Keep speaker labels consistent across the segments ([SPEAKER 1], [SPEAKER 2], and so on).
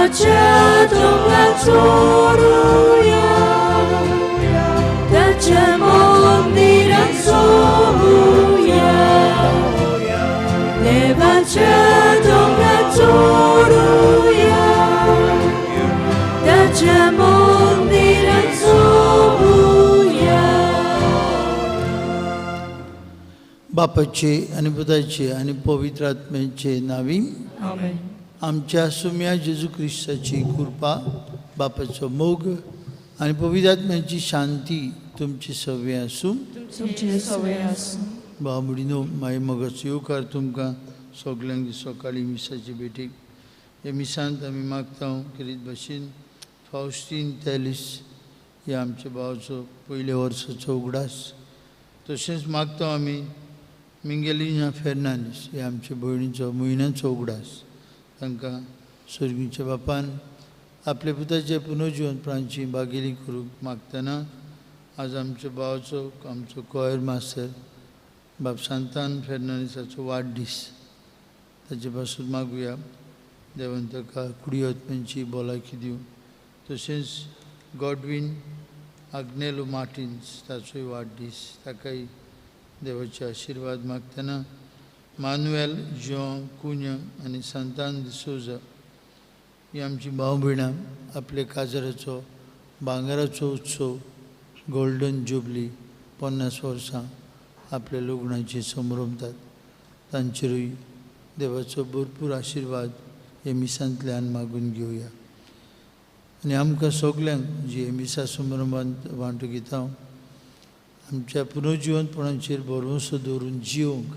[SPEAKER 1] देवाच्या दोंगरार चोरुया, ताच्या मंदिरांत सोबुया. देवाच्या दोंगरार चोरुया, ताच्या मंदिरांत सोबुया.
[SPEAKER 2] बापाचे आनी पुताचे आनी पवित्र आत्म्याचे नावी.
[SPEAKER 1] आमेन.
[SPEAKER 2] आमच्या सुम्या जेजू क्रिस्ताची कृपा, बापाचो मोग आनी पवित्र आत्म्याची शांती तुमची सवे आसूं.
[SPEAKER 1] तुमचे सवे आसूं.
[SPEAKER 2] भाव भयणीनो, मागीर मोगाचो येवकार तुमकां सगल्यांक सकाळीं मिसाचे भेटीक. ह्या मिसांत आमी मागता केरीत भशेन फावस्टीन तेलिस ह्या आमच्या भावाचो पयल्या वर्साचो उगडास. तशेंच मागता आमी मिंगेलिना फेर्नांडीस ह्या आमच्या भयणीचो म्हयन्याचो उगडास. तांकां सर्गीच्या बापान आपल्या पुताचे पुनर्जिवन प्रांची बागेली करूंक मागतना आज आमच्या भावाचो, आमचो कोयर मास्तर बाब सांतान फेर्नांडीसाचो वाडदीस. ताचे पासून मागुया देवान ताका कुडी आत्म्यांची भलायकी दिवं. तशेंच गॉडवीन आग्नेलो मार्टिन्स ताचोय वाडदीस, ताकाय देवाचे आशिर्वाद मागतना मानुएल जॉन कुन्य आनी सांतान डिसोजा ही आमची भाव भयणां आपल्या काजराचो भांगराचो उत्सव गोल्डन जुबली 50 वर्सां आपल्या लग्नाची संभ्रमतात. तांचेरूय देवाचो भरपूर आशिर्वाद हे मिसांतल्यान मागून घेवया. आनी आमकां सगल्यांक जी हे मिसा संभ्रमांत वांटो घेता आमच्या पुनर्जिवनपणाचेर भरवंसो दवरून जिवंक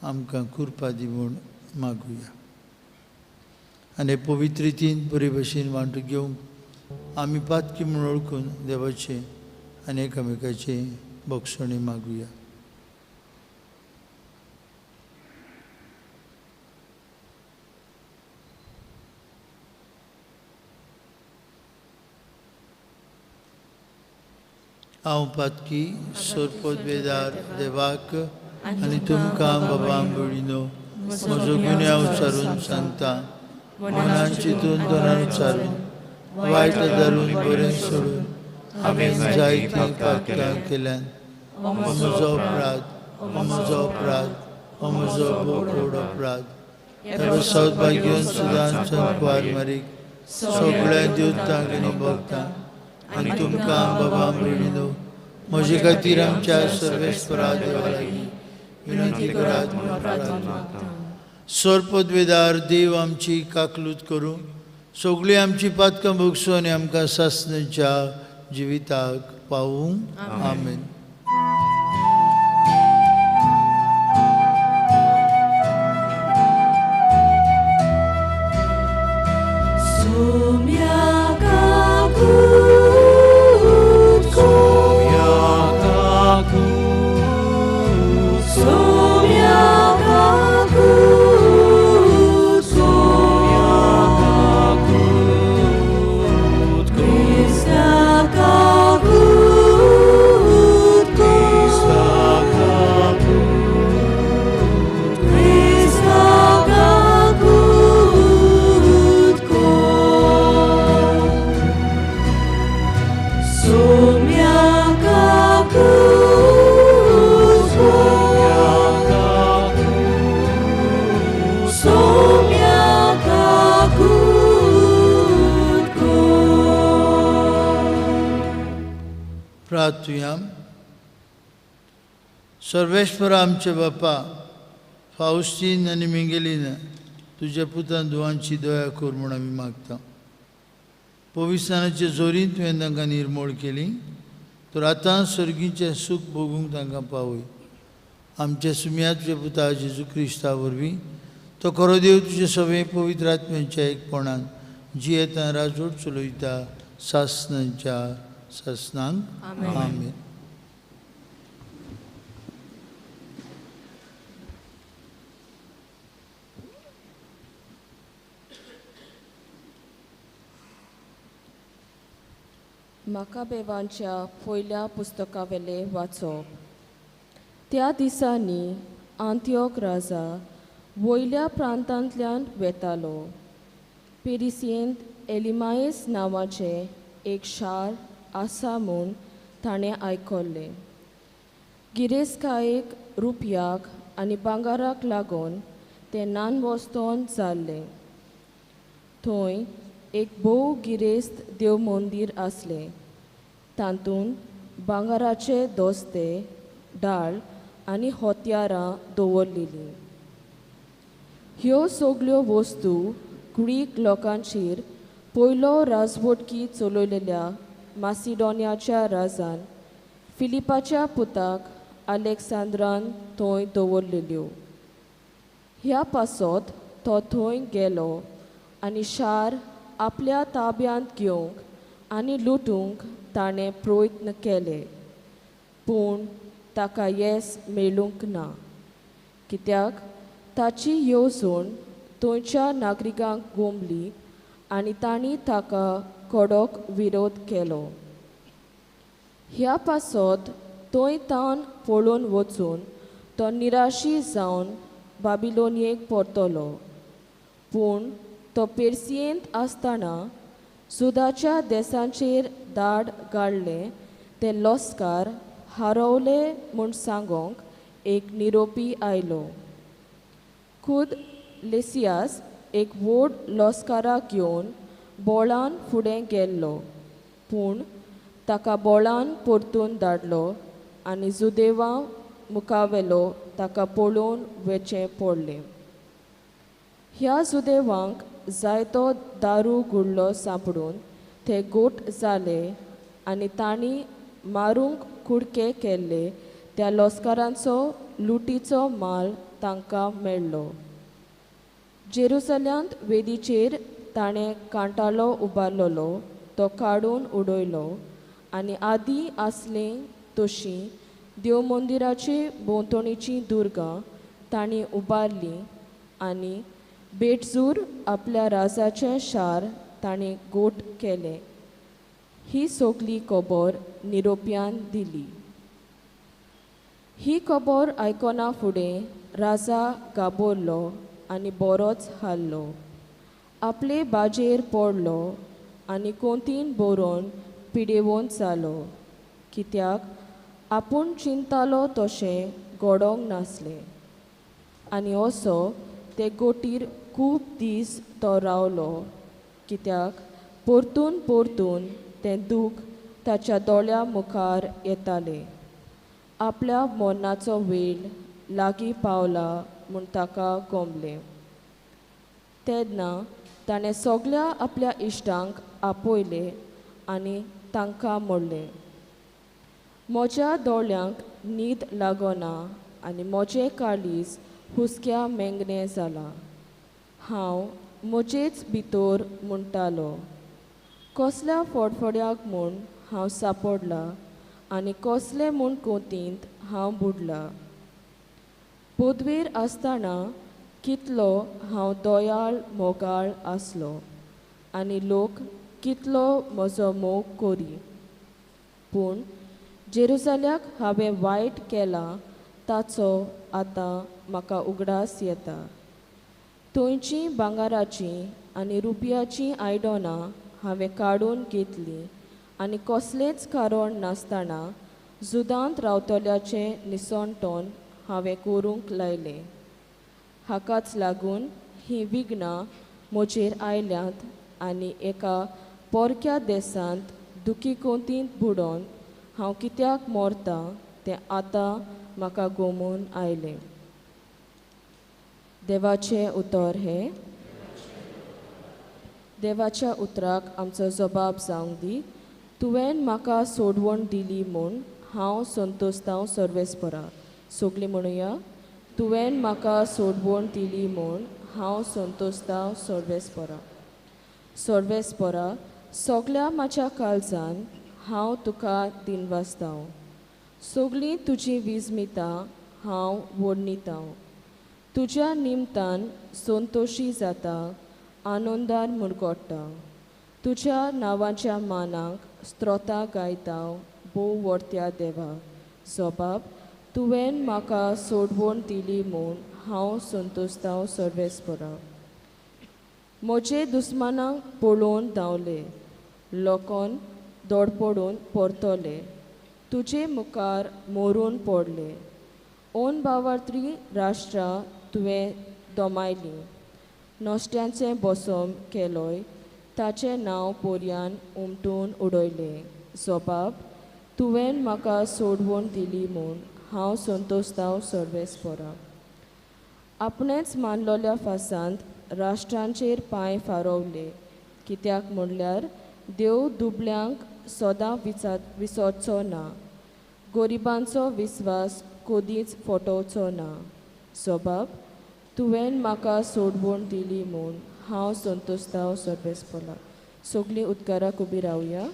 [SPEAKER 2] आमकां कृपा दी म्हूण मागुया. आनी पवित्र रितीन बरे भशेन वांटो घेवंक आमी पातकी म्हूण वळखून देवाचें आनी एकामेकाचें बक्षणी मागुया. हांव पातकी सोरपोदवेदार देवाक आनी तुमकां बाबा भयणीनो म्हजो गुन्यांव उच्चारून सांगता. मनान चिंतून तोंडान उच्चारून वायट धरून बरें सोडून हांवें जायतीं पातकां केल्यान. हो म्हजो अपराध, हो म्हजो अपराध, हो म्हजो भोव अपराध. सौभाग्य सुदान संकवार मारीक सगळ्या देवतांक आनी भक्तांक आनी तुमकां बाबा भयणीनो म्हजे खातीर आमच्या सर्वेस्परा देवा लागीं विनंती करात म्हूण प्रार्थना. सोरपदवेदार देव आमची काकलूत करूं, सगळीं आमची पातकां भोगसूं आनी आमकां सासणाच्या जिविताक पावूं. आमेन. सर्वेश्वर आमचे बापा, फावस्टीन आनी मिंगेलीन तुज्या पुतान धुवांची दया कर म्हूण आमी मागता. पविस्तानाचे जोरीन तुवें तांकां निर्मोळ केली तर आतां सर्गीचें सूख भोगूंक तांकां पावय. आमच्या सुम्या तुज्या पुता जेजू क्रिस्ता वरवीं तो खरो देव तुजे सगळे पवित्र आत्म्याच्या एकपणान जियेता राजवट चलयता सासणाच्या सासणांक. आमेन.
[SPEAKER 3] मकाबेवांच्या पयल्या पुस्तकावेले वाचप. त्या दिसांनी आंतिओक राजा वयल्या प्रांतांतल्यान वेतालो. पेरिसियेंत एलिमायस नांवाचें एक शार आसा म्हूण ताणें आयकल्लें. गिरेस्तकायेक, रुपयाक आनी भांगराक लागून तें नानवस्तोन जाल्लें. थंय एक भोव गिरेस्त देव मंदीर आसलें. तातूंत भांगराचे दोस्ते, डाळ आनी हत्यारां दवरलेलीं. ह्यो सगल्यो वस्तू ग्रीक लोकांचेर पयलो राजवटकी चलयलेल्या मासिडोनियाच्या राजान फिलिपाच्या पुताक अलेक्सांद्रान थंय दवरलेल्यो. ह्या पासत तो थंय गेलो आनी शार आपल्या ताब्यांत घेवंक आनी लुटूंक ताणें प्रयत्न केले, पूण ताका येस मेळूंक ना, कित्याक ताची येवजण थंयच्या नागरिकांक गोमली आनी तांणी ताका कडक विरोध केलो. ह्या पासत थंय तावन पळून वचून तो निराशी जावन बाबिलोनियेक परतलो. पूण तो पेर्सियेंत आसतना जुदाच्या देसांचेर दाड गाडले ते लस्कार हारवले म्हूण सांगोंक एक निरोपी आयलो. खुद लेसियास एक व्हड लस्काराक घेवन बोळान फुडें गेल्लो, पूण ताका बोळान परतून धाडलो आनी जुदेवा मुखावेलो ताका पळोवन वेचें पडलें. ह्या जुदेवांक जायतो दारू गुडलो सांपडून ते गोट जाले आनी तांणी मारूंक कुडके केल्ले त्या लस्करांचो लुटीचो माल तांकां मेळ्ळो. जेरुसल्यांत वेदीचेर ताणें कांटालो उबारलेलो तो काडून उडयलो आनी आदीं आसलीं तशीं देवमंदिराचे भोंवतणीचीं दुर्गां तांणी उबारलीं आनी बेटजूर आपल्या राजाचें शार ताणें गोट केलें. ही सगली खबर निरोप्यान दिली. ही खबर आयकना फुडें राजा गाबरलो आनी बरोच हारलो. आपले बाजेर पडलो आनी कोंतीन बरोवन पिडेवन जालो, कित्याक आपूण चिंतालो तशें घडोवंक नासलें. आनी असो ते गोटीर खूब दीस तो रावलो, कित्याक परतून परतून तें दूख ताच्या दोळ्या मुखार येतालें. आपल्या मरणाचो वेळ लागीं पावला म्हूण ताका गोमलें. तेन्ना ताणें सगल्या आपल्या इश्टांक आपयले आनी तांकां म्हणलें, म्हज्या दोळ्यांक न्हीद लागना आनी म्हजें काळीज हुसक्या मेंगणें जालां. हांव म्हजेच भितर म्हणटालो, कसल्या फडफड्याक म्हूण हांव सापडला आनी कसले म्हूण कोतींत हांव बुडला. पदवेर आसतना कितलो हांव दयाळ मोगाळ आसलो आनी लोक कितलो म्हजो मोग करी, पूण जेरुजाल्याक हांवें वायट केलां ताचो आतां म्हाका उगडास येता. थंयचीं भांगराचीं आनी रुपयाचीं आयदनां हांवें काडून घेतलीं आनी कसलेंच कारण नासतना जुदांत रावतल्याचें निसणटण हांवें करूंक लायलें. हाकाच लागून हीं विघ्नां म्हजेर आयल्यांत आनी एका पोरक्या देसांत दुखी कोंतींत बुडोवन हांव कित्याक मरतां तें आतां म्हाका गोमून आयलें. देवाचें उतर हें. देवाच्या उतराक आमचो जबाब जावंक दी. तुवें म्हाका सोडवण दिली म्हूण हांव संतोस्तांव सर्वेस्परा. सगलीं म्हणुया, तुवें म्हाका सोडवण दिली म्हूण हांव संतोस्तांव सर्वेस्परा. सर्वेस्परा, सगल्या म्हाज्या काळजान हांव तुका दिनवासतां. सगलीं तुजीं विजमितां हांव वर्णितां. तुज्या निमतान संतोशी जाता, आनंदान मुरगोट्टा. तुज्या नांवाच्या मानाक स्त्रोतां गायता, भोव वर्त्या देवा. जबाब, तुवें म्हाका सोडवण दिली म्हूण हांव संतोस्तांव सर्वेस्परा. म्हजे दुस्मानांक पळोवन धांवले, लोकोन दोडपडून परतले, तुजे मुखार मोरून पडले. ओन बावात्री राष्ट्रां तुवें दोमायलीं, नश्ट्यांचें बसम केलोय, ताचें नांव पोरयान उमटून उडयलें. जबाब तुवें म्हाका सोडवण दिली म्हूण हांव संतोस्तांव सर्वेस्परा. आपणेंच मानलोल्या फासांत राष्ट्रांचेर पांय फारोवले, कित्याक म्हणल्यार देव दुबल्यांक सदां विसरचो ना, गरिबांचो विस्वास कदींच फटोवचो ना. जबाब तुवें म्हाका सोडवण दिली म्हूण हांव संतोस्तांव सर्वेस्परा. सगळीं उदकाराक उबी रावया.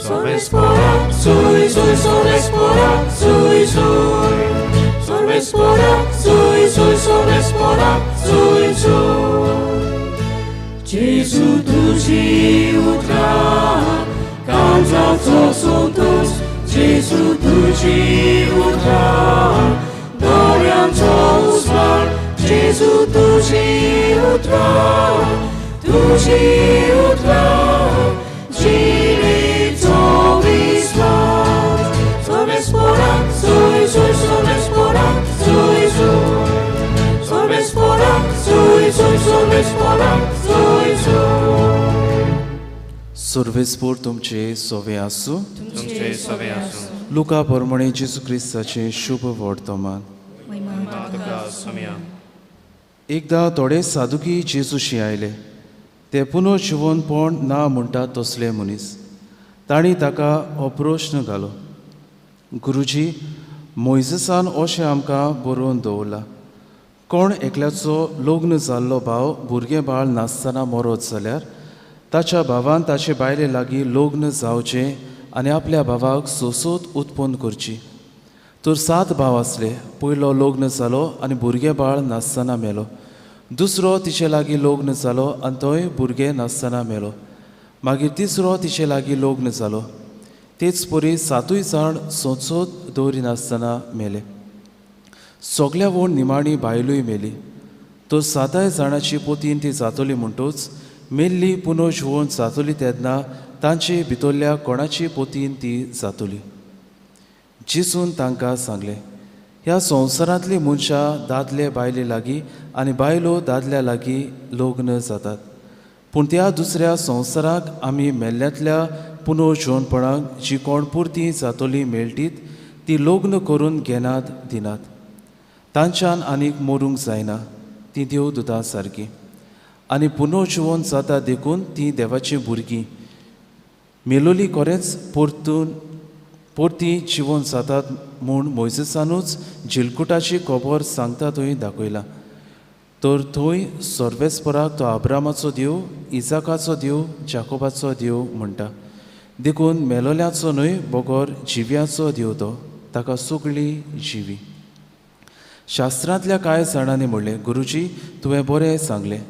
[SPEAKER 1] Sorvespora, sui, sui, sorvespora, sui, sui. Sorvespora, sui, sui, sorvespora, sui, sui. Gesù tuji utra, canzazo santos. Gesù tuji utra, dorianzo usvar. Gesù tuji utra, tuji utra. Sorvespora, sui, sui, sorvespora, sui, sui. Sorvespora, sui, sui, sorvespora, sui, sui.
[SPEAKER 4] सर्वेस्पोर तुमचे सोवे आसूं.
[SPEAKER 5] तुमचे सोवे आसूं.
[SPEAKER 4] लुका परमणे जेजू क्रिस्ताचें शुभ वर्तमान. एकदां थोडे सादुकी जेजूशी आयले. ते पुनर्जिवनपण ना म्हणटा तसले मनीस. तांणी ताका हो प्रश्न घालो, गुरुजी, मोयजेसान अशें आमकां बरोवन दवरलां, कोण एकल्याचो लग्न जाल्लो भाव भुरगें बाळ नासतना मरत जाल्यार ताच्या भावान ताचे बायले लागीं लग्न जावचें आनी आपल्या भावाक सोंसोत उत्पन्न करची. तर 7 भाव आसले. पयलो लग्न जालो आनी भुरगें बाळ नासतना मेलो. दुसरो तिचे लागीं लग्न जालो आनी तोय भुरगें नासतना मेलो. मागीर तिसरो तिचे लागीं लग्न जालो. तेच परी 7 जाण सोंसोत दवरिनासतना मेले. सगल्या वण निमाणी बायलूय मेली. तर 7 जाणाची पोतीन ती जातली म्हणटूच मेल्ली पुनर्जिवन जातली तेन्ना तांचे भितरल्या कोणाची पोतीन ती जातली. जेजून तांकां सांगलें, ह्या संवसारांतलीं मनशां दादले बायले लागीं आनी बायलो दादल्या लागीं लग्न जातात, पूण त्या दुसऱ्या संवसाराक आमी मेल्ल्यांतल्या पुनर्जिवनपणाक जी कोण पुरती जातली मेळटीत ती लग्न करून घेनात दिनात. तांच्यान आनीक मरूंक जायना, ती देवदुतां सारकी आनी पुनर्जिवन जाता देखून ती देवाचीं भुरगीं. मेलोली खरेंच परतून परती जिवन जातात म्हूण मोयजेसानूच झिलकुटाची खबर सांगता थंय दाखयला. तर थंय सर्वेस्पराक तो आब्रामाचो देव, इजाकाचो देव, जाकोबाचो देव म्हणटा. देखून मेलोल्याचो न्हय बगर जिव्याचो देव तो, ताका सगळी जिवी. शास्त्रांतल्या कांय जाणांनी म्हणलें, गुरुजी, तुवें बरें सांगलें.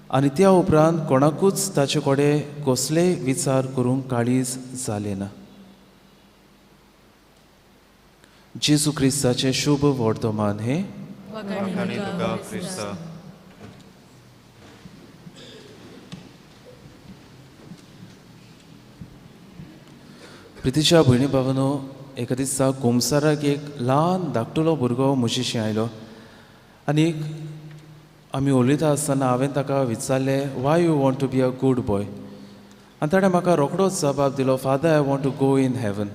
[SPEAKER 4] आनी त्या उपरांत कोणाकूच ताचे कडेन कसलेय विचार करूंक काळीज जालें ना. जेजू क्रिस्ताचें शुभ वर्तमान हें. प्रितीच्या भयणी भावानो, एका दिसा कुमसाराक एक ल्हान धाकटुलो भुरगो म्हजेशी आयलो आनी आमी उलयता आसतना हांवें ताका विचारलें, why you want to be a good boy? आनी ताणें म्हाका रोखडोच जबाब दिलो, father, I want to go in heaven.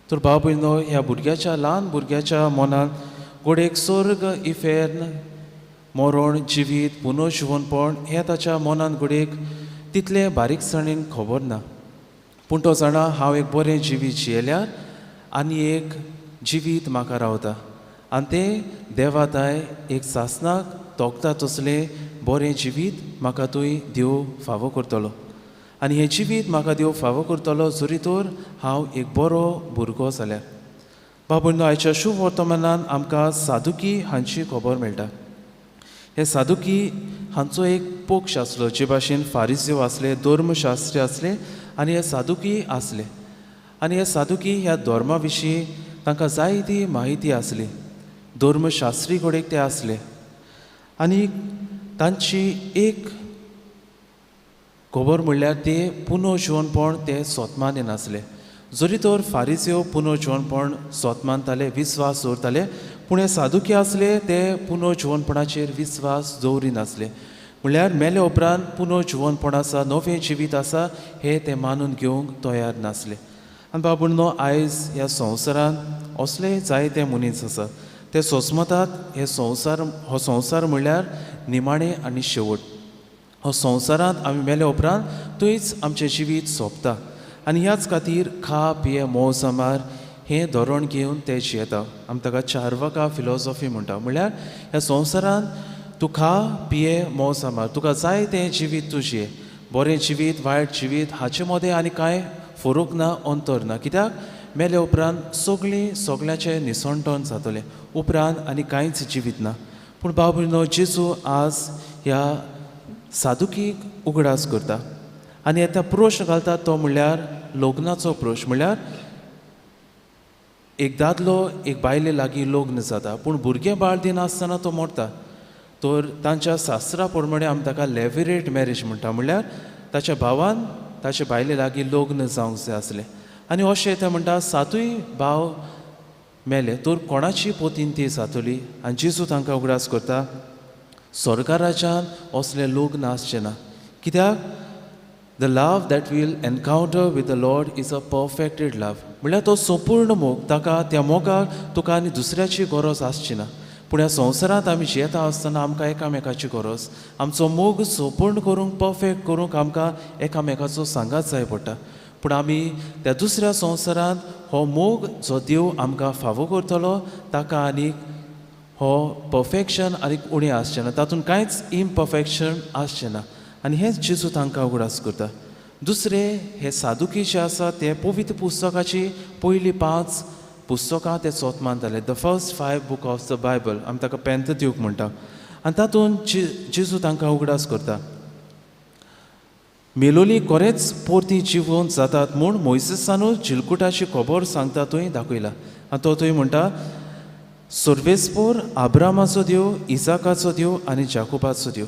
[SPEAKER 4] तर भाव भयणो, ह्या भुरग्याच्या ल्हान भुरग्याच्या मनांत गोडेक स्वर्ग, इफेर्न, मरण, जिवीत, पुनर्जिवनपण हें ताच्या मनांत गोडेक तितलें बारीकसाणेन खबर ना. पूण तो जाणा, हांव एक बरें जिवीत जियेल्यार आनी एक जिवीत म्हाका रावता आनी तें देवाताय एक सासनाक तोखता तसलें बरें जिवीत म्हाका थंय देव फावो करतलो आनी हें जिवीत म्हाका देव फावो करतलो जरी तर हांव एक बरो भुरगो जाल्यार. बाबूंनो, आयच्या शुभ वर्तमानान आमकां सादुकी हांची खबर मेळटा. हे सादुकी हांचो एक पक्ष आसलो, जे भाशेन फारिज्यो आसले, धर्मशास्त्री आसले आनी हे सादुकी आसले. आनी हे सादुकी ह्या धर्मा विशीं तांकां जायती म्हायती आसली. धर्मशास्त्री कडेन ते आसले आनी तांची एक खबर म्हणल्यार ते पुनर्जिवनपण ते सोत मानिनासले. जरी तर फारिसेव पुनर्जिवनपण सोत मानताले, विस्वास दवरताले, पूण हे सादुकी आसले ते पुनर्जिवनपणाचेर विस्वास दवरिनासले. म्हणल्यार मेले उपरांत पुनर्जिवनपण आसा, नवें जिवीत आसा हें ते मानून घेवंक तयार नासले. आनी बाबुनो, आयज ह्या संवसारांत असले जायते मनीस आसा, ते सोसमतात हे संवसार, हो संवसार म्हणल्यार निमाणें आनी शेवट. हो संवसारांत आमी मेले उपरांत थंयच आमचें जिवीत सोंपता आनी ह्याच खातीर खा पिये मौज मार हें धोरण घेवन ते जियेता. आमी ताका चार्वाका फिलॉसॉफी म्हणटा. म्हणल्यार ह्या संवसारांत तूं खा पिये मौज मार, तुका जाय तें जिवीत तूं जिये, बरें जिवीत वायट जिवीत हाचे मदें आनी कांय फरक ना, अंतर ना. कित्याक मेले उपरांत सगळीं सगळ्याचें निसणटण जातलें, उपरांत आनी कांयच जिवीत ना. पूण भाव भयणो, जेजू आज ह्या सादुकीक उगडास करता आनी आतां प्रश्न घालता तो म्हणल्यार लग्नाचो प्रश्न. म्हणल्यार एक दादलो एक बायले लागीं लग्न जाता, पूण भुरगें बाळ दिनासतना तो मरता. तर तांच्या शास्त्रा प्रमाणे आमी ताका लेविरेट मॅरेज म्हणटा. म्हणल्यार ताच्या भावान ताचे बायले लागीं लग्न जावंक जाय आसलें आनी अशें ते म्हणटा सातूय भाव मेले तर कोणाची पोतीन ती जातली. आनी जेजू तांकां उगडास करता, स्वर्गाराजान असलें लग्न आसचें ना. कित्याक the love that will encounter with the Lord is a perfected love. म्हणल्यार तो संपूर्ण मोग, ताका त्या मोगाक तुका आनी दुसऱ्याची गरज आसची ना. पूण ह्या संवसारांत आमी जियेता आसतना आमकां एकामेकाची गरज, आमचो मोग संपूर्ण करूंक, परफेक्ट करूंक आमकां एकामेकाचो सांगात जाय पडटा. पूण आमी त्या दुसऱ्या संवसारांत हो मोग जो देव आमकां फावो करतलो ताका आनीक हो परफेक्शन आनीक उणें आसचें ना, तातूंत कांयच इमपरफेक्शन आसचें ना. आनी हेंच जेजू तांकां उगडास करता. दुसरें, हे सादुकी जे आसा ते पवित्र पुस्तकाची पयलीं 5 पुस्तकां ते चोत मानताले, the first 5 book of the Bible, आमी ताका पेंतद्यूक म्हणटा. आनी तातूंत जेजू तांकां उगडास करता, मेलोली खरेंच परती जिवोवन जातात म्हूण मोयसेसानूच जिलकुटाची खबर सांगता थंय दाखयला. आनी तो थंय म्हणटा, सर्वेस्पोर आब्रामाचो देव, इजाकाचो देव आनी जाकोबाचो देव.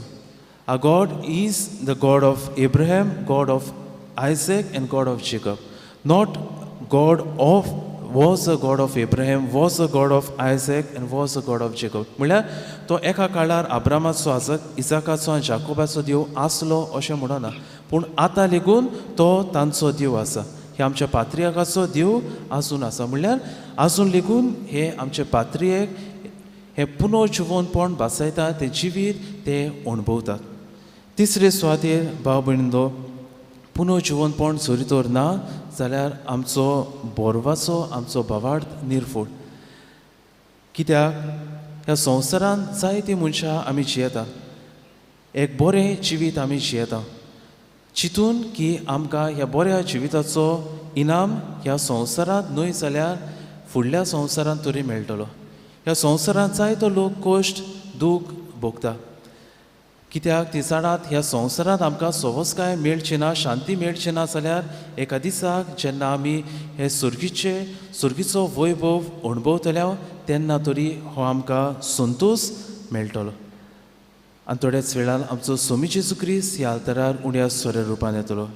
[SPEAKER 4] Our God is the God of Abraham, God of Isaac and God of Jacob. Not God of was a God of Abraham, was a God of Isaac and was a God of Jacob. म्हणल्यार तो एका काळार आब्रामाचो, इजाकाचो आनी जाकोबाचो देव आसलो अशें म्हणना, पूण आतां लेगून तो तांचो देव आसा. हे आमच्या पात्रियाकाचो देव आजून आसा. म्हणल्यार आजून लेगून हे आमचे पात्रियक हे पुनर्जिवनपण भासयता, तें जिवीत ते अणभवतात. तिसरे सुवातेर भाव भयणींनो, पुनर्जिवनपण जरी तर ना जाल्यार आमचो बोरवाचो, आमचो भावार्थ निर्फोड. कित्याक ह्या संवसारांत जायतीं मनशां आमी जियेता, एक बरें जिवीत आमी जियेता, चिंतून की आमकां ह्या बऱ्या जिविताचो इनाम ह्या संवसारांत न्हय जाल्यार फुडल्या संवसारांत तरी मेळटलो. ह्या संवसारांत जायतो लोक कश्ट दूख भोगता. कित्याक ती जाणात ह्या संवसारांत आमकां सवसकाय मेळची ना, शांती मेळची ना जाल्यार एका दिसाक जेन्ना आमी हे सुर्गीचो वैभव अणभवतले तेन्ना तरी हो आमकां संतोश मेळटलो. आनी थोड्याच वेळान आमचो स्वामी जेजू क्रिस्त ह्या आल्तरार उण्या सोऱ्या रुपान येतलो.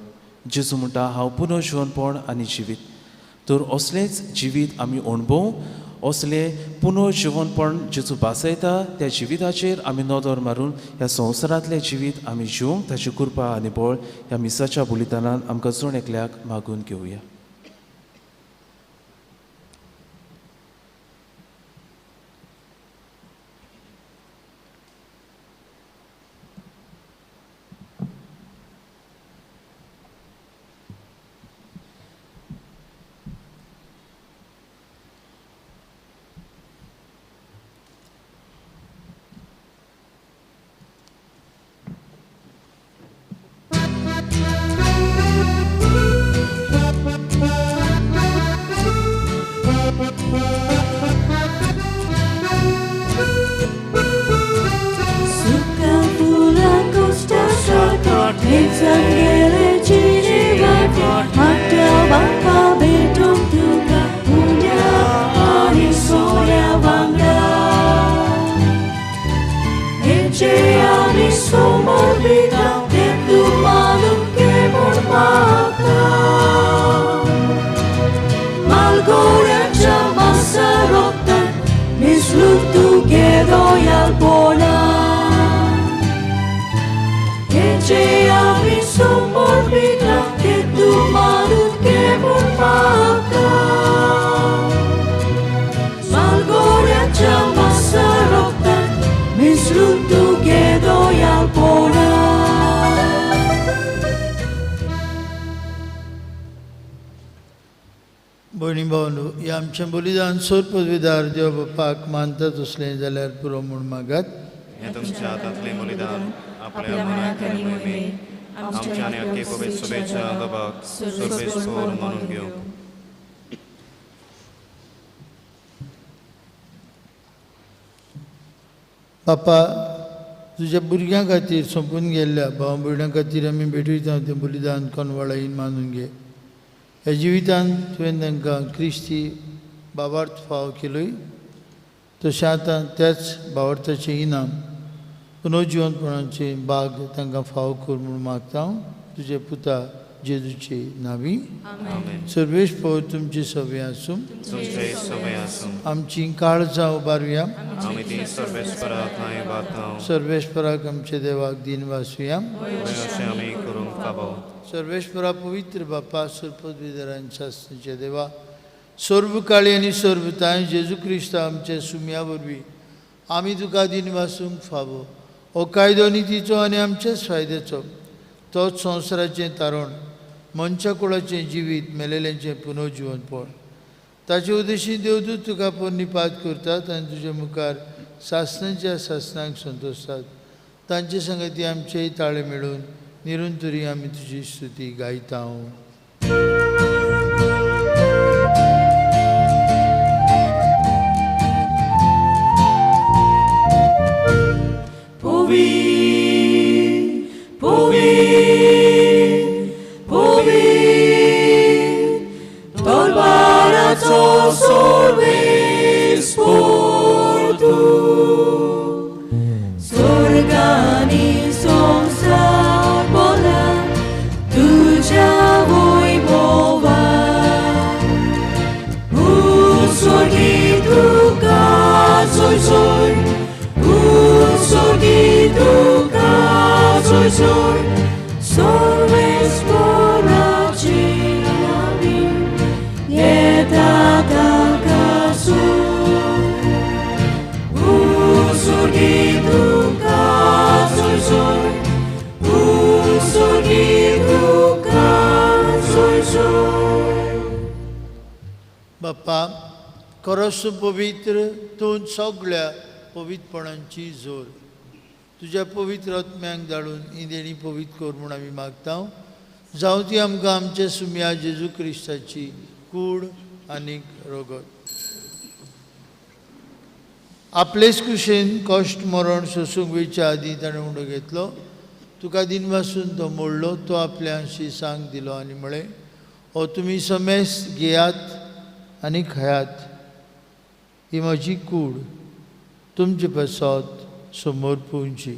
[SPEAKER 4] जेजू म्हणटा, हांव पुनर्जिवनपण आनी जिवीत. तर असलेंच जिवीत आमी अणभव, असलें पुनर्जिवनपण जेजू भासयता त्या जिविताचेर आमी नदर मारून ह्या संवसारांतलें जिवीत आमी जिवंक ताची कृपा आनी बळ ह्या मिसाच्या बलिदानान आमकां जण एकल्याक मागून घेवया.
[SPEAKER 1] Bye. मालगोड्याच्या मासा रोगतान मिसळून तुगे दोयालपणा हेचे आमी समर्पिता ते तूं मानून घे म्हूण मागता मालगोड्याच्या मासा रोगतान मिसळून तुगे दोयालपणा.
[SPEAKER 2] भयणी भावनो, हे आमचें बलिदान सोर पदवीदार देव बापाक मानता तसलें जाल्यार पुरो म्हूण मागात.
[SPEAKER 5] हें तुमच्या हातांतलें बलिदान आपल्या मनाक आनी मोहिमेक आमच्या आनी अख्खे पवित्र सभेच्या दबाक सर्वेस्पोर मानून घेवं.
[SPEAKER 2] बापा, तुज्या भुरग्यां खातीर सोंपून गेल्ल्या भाव भयणां खातीर आमी भेटयता तें बलिदान कोनवाळायेन मानून घे. ह्या जिवितांत तुवें तांकां क्रिस्ती बाबार्थ फाव केलोय तशें आतां त्याच बावार्थाचें इनाम पुनर्जिवनपणाचें बाग तांकां फाव कर म्हूण मागता हांव तुजे पुता जेजूचे नांवी. सर्वेश पव तुमची सवे आसूं. आमची काळजां उबारुया. सर्वेश्वराक आमच्या देवाक दिन वासुया. सर्वेश्वरा पवित्र बापा, सर्वपदवीधरान शास्त्राच्या देवा, सर्व काळी आनी सर्वताय जेजू क्रिस्त आमच्या सुम्या वरवीं आमी तुका दिन वासूंक फावो. हो कायदो नितीचो आनी आमच्याच फायद्याचो, तोच संवसाराचें तारण, मनशा कुळाचें जिवीत, मेलेल्यांचें पुनर्जिवनपण. ताचे उद्देशी देवदूत तुका पुर्णिपात करतात आनी तुजे मुखार सासणाच्या सासणाक संतोषतात. तांचे संगती आमचेय ताळे मेळून निरंतरी आमी तुजी स्तुती गायता. बाप्पा, खरोच पवित्र तूं सगळ्या पवित्रपणांची जोर तुज्या पवित्र आत्म्यांक धाडून ही देणी पवित्र कर म्हूण आमी मागता. जावं ती आमकां आमच्या सुम्या जेजू क्रिस्ताची कूड आनी रगत. आपलेच कुशेन कश्ट मरण सोसूंक वयच्या आदीं ताणें उंडो घेतलो, तुका दिनवासून तो मोडलो, तो आपल्या शिसांक दिलो आनी म्हळें, हो तुमी समेस्त घेयात आनी खायात, ही म्हजी कूड तुमचे पासत समोर पुंची.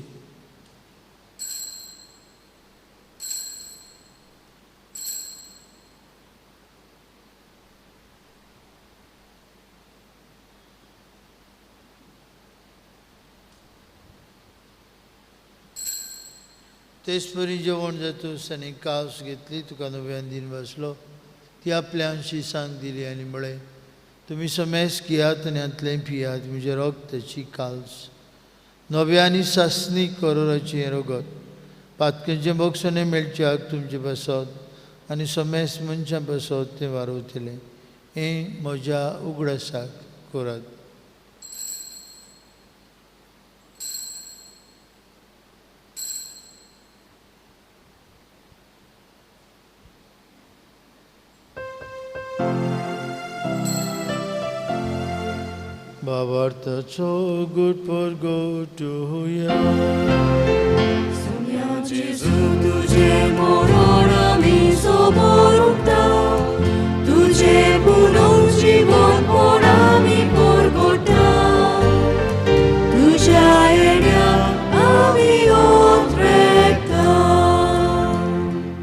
[SPEAKER 2] तेच परी जेवण जातूच आनी कास घेतली, तुका नव्यान दिन बसलो, ती आपल्या शिसांक दिली आनी म्हळें, तुमी समेस्त घेयात आनी हांतलें पियात, म्हजें रगताची काल्स नव्या आनी सासणी करोराचें हें रगत पातकेचें बक्षणें मेळच्याक तुमचे पासत आनी समेस्त मनशां पासत तें वारवतलें. हें म्हज्या उगडासाक करात. भावार्थाचो गुड परगटुया.
[SPEAKER 1] सुम्या जेजू तुजें मरण आमी समोर उरता, तुजें पुनर्जिवनपण आमी परगटा, तुज्या येण्या आमी ओत्रेकता.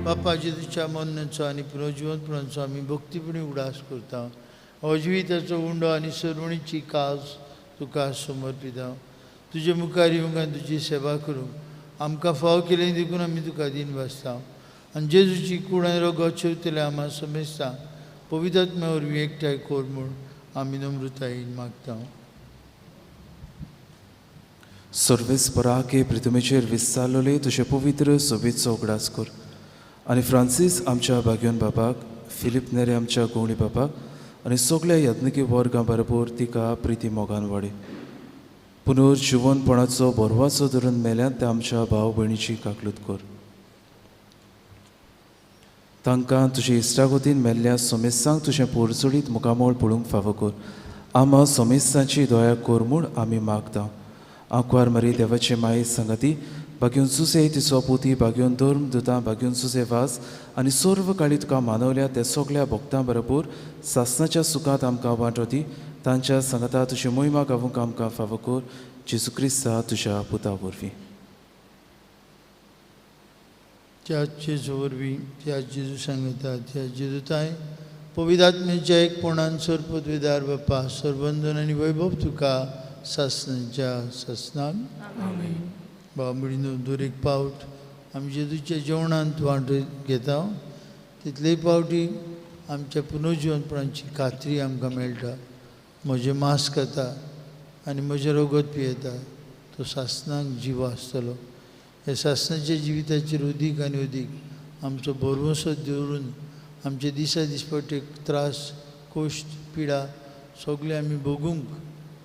[SPEAKER 2] बापा जेजूच्या मरणाचो आनी पुनर्जिवनपणाचो आमी भक्तीपणी उगडास करता हो जिविताचो उंडो आनी सरवणीची काज तुका समर्पिता. तुजे मुखार येवंक आनी तुजी सेवा करूंक आमकां फाव केलें देखून आमी तुका दीन भासता. आनी जेजूची कूड आनी रगत शेवतले आमा समेस्ता पवित्र वरवीं एकठांय कर म्हूण आमी नम्रतायेन मागता.
[SPEAKER 4] सर्वेस्पराके पृथ्वीचेर विस्तारलेले तुजे पवित्र सोबीतचो उगडास कर आनी फ्रांसीस आमच्या भाग्योन बापाक, फिलीप नेरे आमच्या गोवणी बापाक आनी सगल्या यत्निकी वर्गां बरोबर तिका प्रिती मोगान वाडय. पुनर्जिवनपणाचो बरवाचो धरून मेल्यात त्या आमच्या भाव भयणीची काकलूत कर. तांकां तुजे इश्टागतीन मेल्ल्या सोमेस्तांक तुजें पोरचोडीत मुखामळ पळोवंक फावो कर. आमा सोमेस्तांची दया कर म्हूण आमी मागता. आंकवार मरी देवाचे माये संगती भाग्योन सुसे तिचो पोती भाग्योन धर्म दुतां भाग्योन सुसे वास आनी सर्व काळी तुका मानवल्या त्या सगल्या भक्तां बरोबर सासनाच्या सुखांत आमकां वांटो दी. तांच्या संगता तुजी मोहिमा गावूंक आमकां फावो कर. जेजू क्रिस्ता तुज्या पुता वरवीं.
[SPEAKER 2] त्या जेजू वरवीं, त्या जेजू सांगता, त्या जेजूताय पवित्र आत्म्याच्या एकपणान सर्वपदवीदार बापा सर्वंदन आनी वैभव तुका सासनाच्या सासनाक. बाबडीनो दर एक पावट आमी जेजूच्या जेवणांत वांटो घेता तितलेय पावटी आमच्या पुनर्जिवनपणाची खात्री आमकां मेळटा. म्हजें मांस खाता आनी म्हजें रगत पियेता तो सासनाक जीव आसतलो. ह्या सासनाच्या जिविताचेर उदीक आनी उदीक आमचो भरवंसो दवरून आमचे दिसा दिसपट्टे त्रास कश्ट पिडा सगळे आमी भोगूंक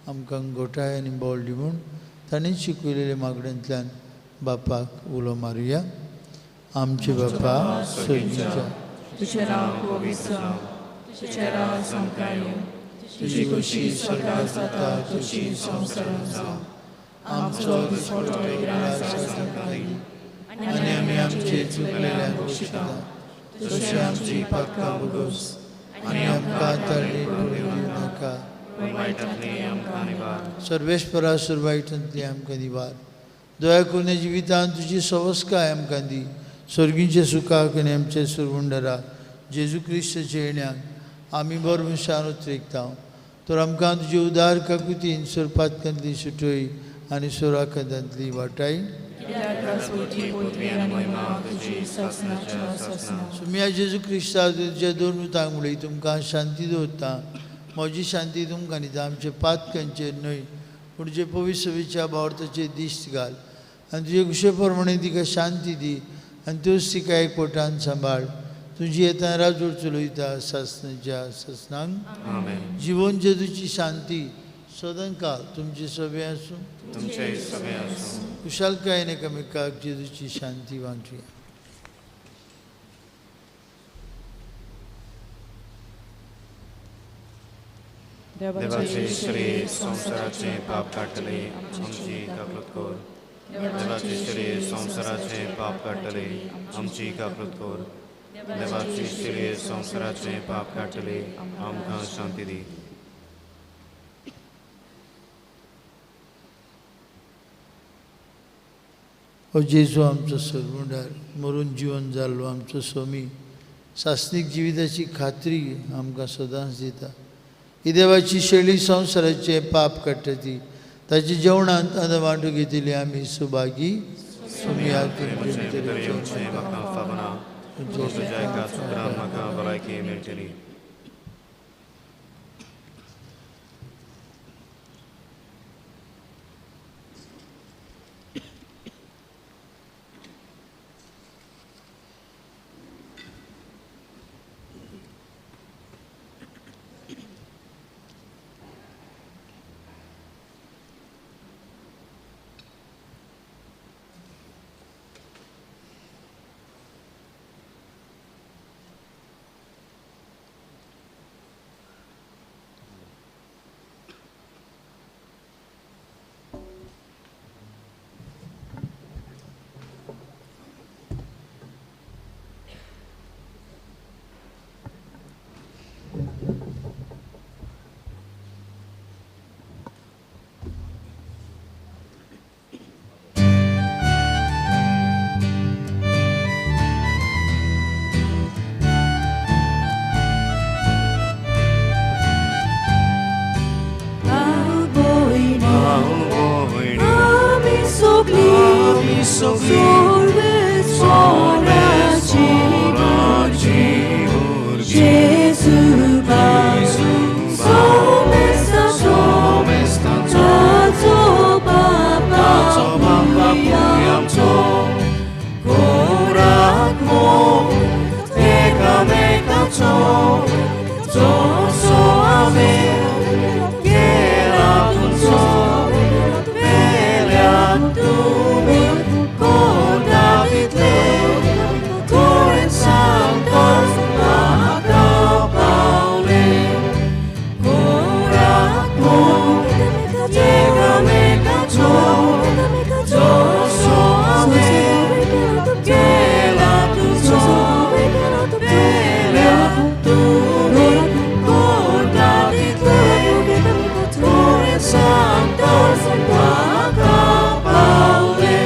[SPEAKER 2] आमकां घोटाय आनी बळ दी म्हूण ताणें शिकयलेल्या मागण्यांतल्यान बापाक उलो मारुया. आमचे बापा सर्गीच्या,
[SPEAKER 1] तुझें नांव पवित्र जावं, तुझें राज आमकां येवं, तुजी खुशी स्वर्गात जाता तशी संवसारांत जावं.
[SPEAKER 2] आमचो दिसपट्टो ग्रास आज आमकां दी आनी आमी आमचे चुकलेल्यांक बक्षिता तशी आमची पातकां भोगोस आनी आमकां ताळी पडूंक दिवं नाका.
[SPEAKER 5] वायटांतली आमकां निवार.
[SPEAKER 2] सर्वेस्परा सुरवायटांतली आमकां निवार. दया करून जिवितांत तुजी सवस्काय आमकां दी. सर्गींचे सुखाक आनी आमचे सुरवंडरा जेजू क्रिस्ताच्या येण्याक आमी बरवशान उतरेकता. तर आमकां तुजे उदार काकुतीन सोरपातकांतली सुटय आनी सोराकांतांतली वाटाय. सुम्या जेजू क्रिस्ता तुज्या दोन उतांक मुळी तुमकां शांती दवरता. म्हजी शांती तुमकां दिता. आमचे पातकांचेर न्हय पूण जे पवित्र भावार्थाचेर दिश्ट घाल आनी तुजे खुशे प्रमाणे तिका शांती दी आनी त्योच तिका एकवटान सांबाळ. तुजी येता राजवट चलयता सासनाच्या सासनांक. जिवन जेजूची शांती सदांकाळ तुमचे सगळे आसूं.
[SPEAKER 5] तुमचे सगळे आसूं.
[SPEAKER 2] कुशालकायेन एकामेकाक जेजूची शांती वांटुया.
[SPEAKER 5] देवाचे शरीर संवसाराचे पाप काडटले आमची काकूत कर. देवाचे शरीर संवसाराचे पाप काडटले आमची काकूत कर. देवाचे शरीर संवसाराचे पाप काडटले आमकां शांती दी.
[SPEAKER 2] ओ जेजू आमचो सरवंडार मरून जिवन जाल्लो आमचो स्वामी सासनीक जिविताची खात्री आमकां सदांच दिता. ही देवाची शेळी संवसाराचें पाप काडटा ती ताच्या जेवणांत आतां वांटो घेतिल्ली आमी सुभागी.
[SPEAKER 5] म्हाका फावना तुज्या एका सुत्रान म्हाका भलायकी मेळटली. सगळी सोराची
[SPEAKER 1] जेजू सोमेस्तांचो ताचो बापा
[SPEAKER 5] आमचो कोरात्मो एकामेकाचो जसो हांवें केला तुमचो पेल्या तुमी कोता तितले तुवें सांगता म्हाका पावले कोरात्मो एकामेकाचो जसो हांवें केला तुमचो पेल्या तुमी कोता तितले तुवें सांगता म्हाका पावले.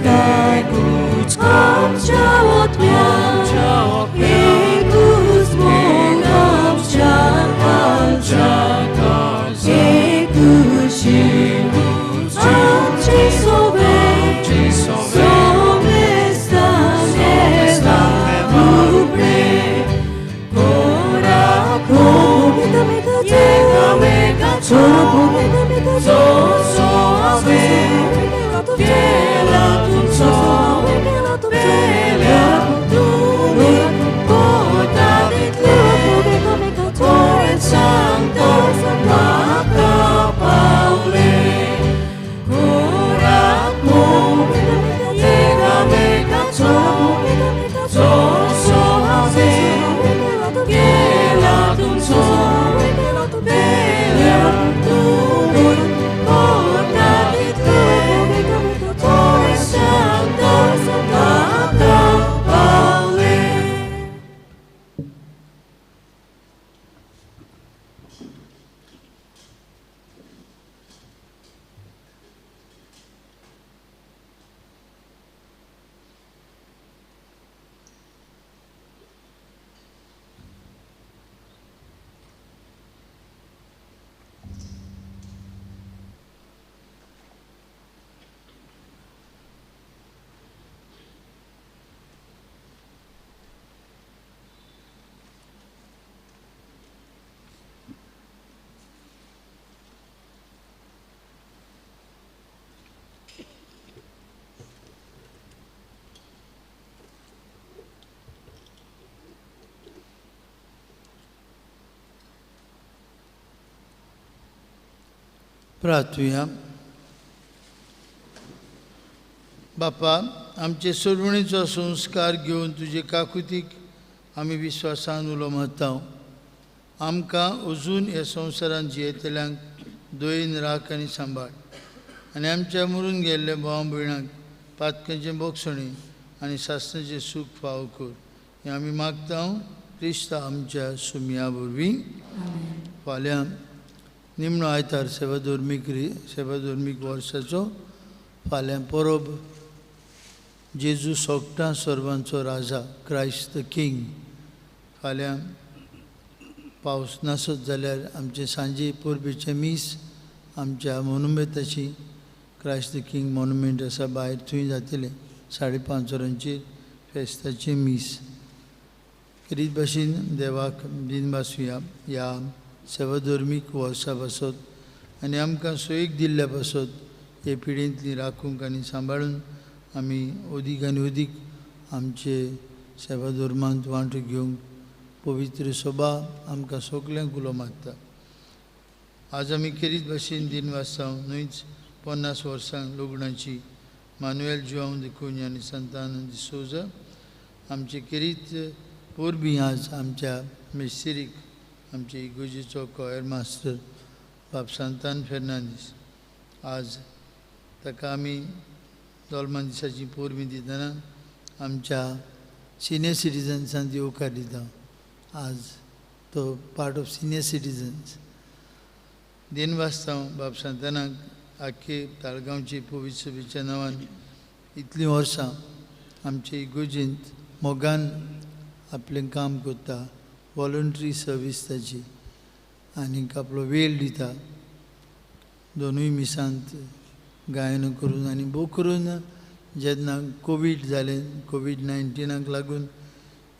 [SPEAKER 1] एकूच आमच्या ओतम्या, एकूच मोग आमच्या काळजाक, एकूच आमची सोबे, सोमेस्तान देवा उपरे, कोराको
[SPEAKER 5] एकामेकाचो जसो हांवें केला तुमचो पेल्या तुमी कोता तितले तुवें सांगता म्हाका पावले कोरात्मो एकामेकाचो जसो हांवें केला तुमचो पेल्या तुमी कोता तितले तुवें सांगता म्हाका पावले.
[SPEAKER 2] प्रार्थुया. बापा, आमचे सोडवणीचो संस्कार घेवन तुजे काकुतीक आमी विश्वासान उलो मारता. आमकां अजून ह्या संवसारांत जियेतल्यांक दयेन राख आनी सांबाळ, आनी आमच्या मरून गेल्ल्या भाव भयणांक पातकांचें बोगसणें आनी सासणाचें सूख फावो कर, हें आमी मागता क्रिस्ता आमच्या सुमया वरवीं. फाल्यां निमणो आयतार सेवाधर्मीक वर्साचो फाल्यां परब जेजू सोगटां सर्वांचो राजा, क्रायस्ट the king. फाल्यां पावस नासत जाल्यार आमचें सांजे परबेचें मीस आमच्या मोनुमेंताची, क्रायस्ट the king monument आसा भायर, थंय जातलें 5:30 वरांचेर फेस्ताचें मीस. रीत भाशेन देवाक दिनवासुया ह्या सेवाधर्मीक वर्सा पासत आनी आमकां सोयीक दिल्ल्या पासत हे पिळयेंतली राखूंक आनी सांबाळून आमी अदीक आनी अदीक आमचे सेवाधर्मांत वांटो घेवंक पवित्र सभा आमकां सगल्यांक उलो मारता. आज आमी खेरीत भाशेन दिनवासता न्हयच 50 वर्सां लग्नाची मानुएल जुआंव दिकुन्हा आनी सांतान डिसोजा आमचे खेरीत परबीं आज आमच्या मेस्तिरीक आमचे इगोजेचो कॉयर मास्टर बाब सांतान फेर्नांदीस आज ताका आमी दोलमान दिसाची परबीं दितना आमच्या सिनियर सिटीजन्सान येवकार दिता. आज तो पार्ट ऑफ सिनियर सिटीजन्स. दिन वाचता हांव बाब सांतानाक आख्खे ताळगांवची पवित्र सभेच्या नांवान इतलीं वर्सां आमचे इगोर्जेंत मोगान आपलें काम करता, वॉलंटरी सर्वीस ताची, आनीक आपलो वेळ दिता दोनूय मिसांत गायन करून. आनी भोव करून जेन्ना कोवीड जालें, कोवीड 19 लागून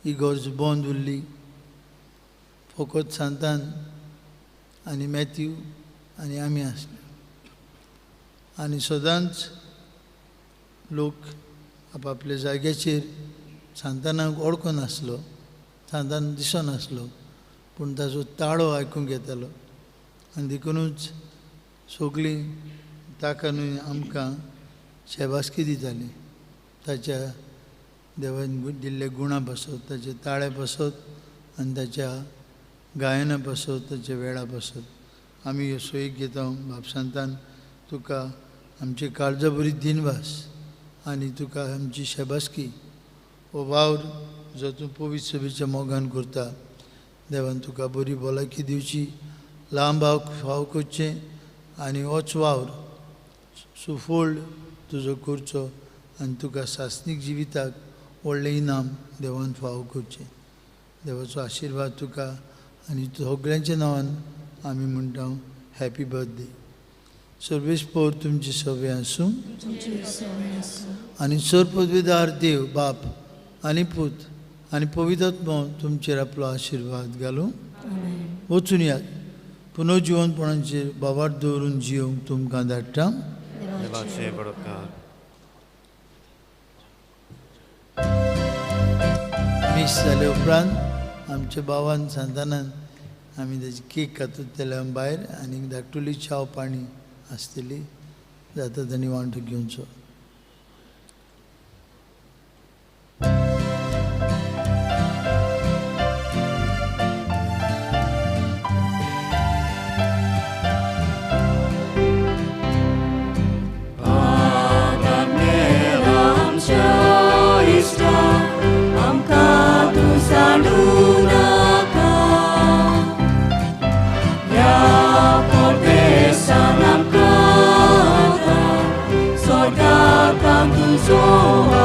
[SPEAKER 2] इगोर्ज बंद उरली, फकत सांतान आनी मॅथ्यू आनी आमी आसले. आनी सदांच लोक आपापल्या जाग्याचेर सांतानाक वळखनासलो, सांतान दिसनासलो, पूण ताचो ताळो आयकूंक येतालो. आनी देखुनूच सगळीं ताका न्हय आमकां शेबासकी दिताली, ताच्या देवान दिल्ल्या गुणा पासत, ताच्या ताळ्या पासत आनी ताच्या गायना पासत, ताच्या वेळा पासत. आमी ह्यो सोयीक घेता. बाब सांतान, तुका आमचे काळजा बरी दिनवास आनी तुका आमची शेबासकी. हो वावर जो तूं पवित्र सभेच्या मोगान करता, देवान तुका बरी भलायकी दिवची, लांब फाव करचें आनी होच वावर सुफोल्ड तुजो करचो आनी तुका सासणीक जिविताक व्हडलें इनाम देवान फावो करचें. देवाचो आशिर्वाद तुका आनी सगळ्यांच्या नांवान आमी म्हणटा हॅपी बर्थडे. सर्वेस्पोर तुमची सवे आसूं आनी सर्वपदवीदार देव बाप आनी पूत आनी पवित्रात्मो तुमचेर आपलो आशिर्वाद घालूं. वचून यात पुनर्जिवनपणाचेर बाबार दवरून जिवंक तुमकां धाडटा. मीस जाले उपरांत आमच्या बाबान सांतानान आमी ताची केक कातूंतल्या भायर आनी धाकटुली च्याव पाणी आसतली, जाता तांणी वांटो घेवचो.
[SPEAKER 1] So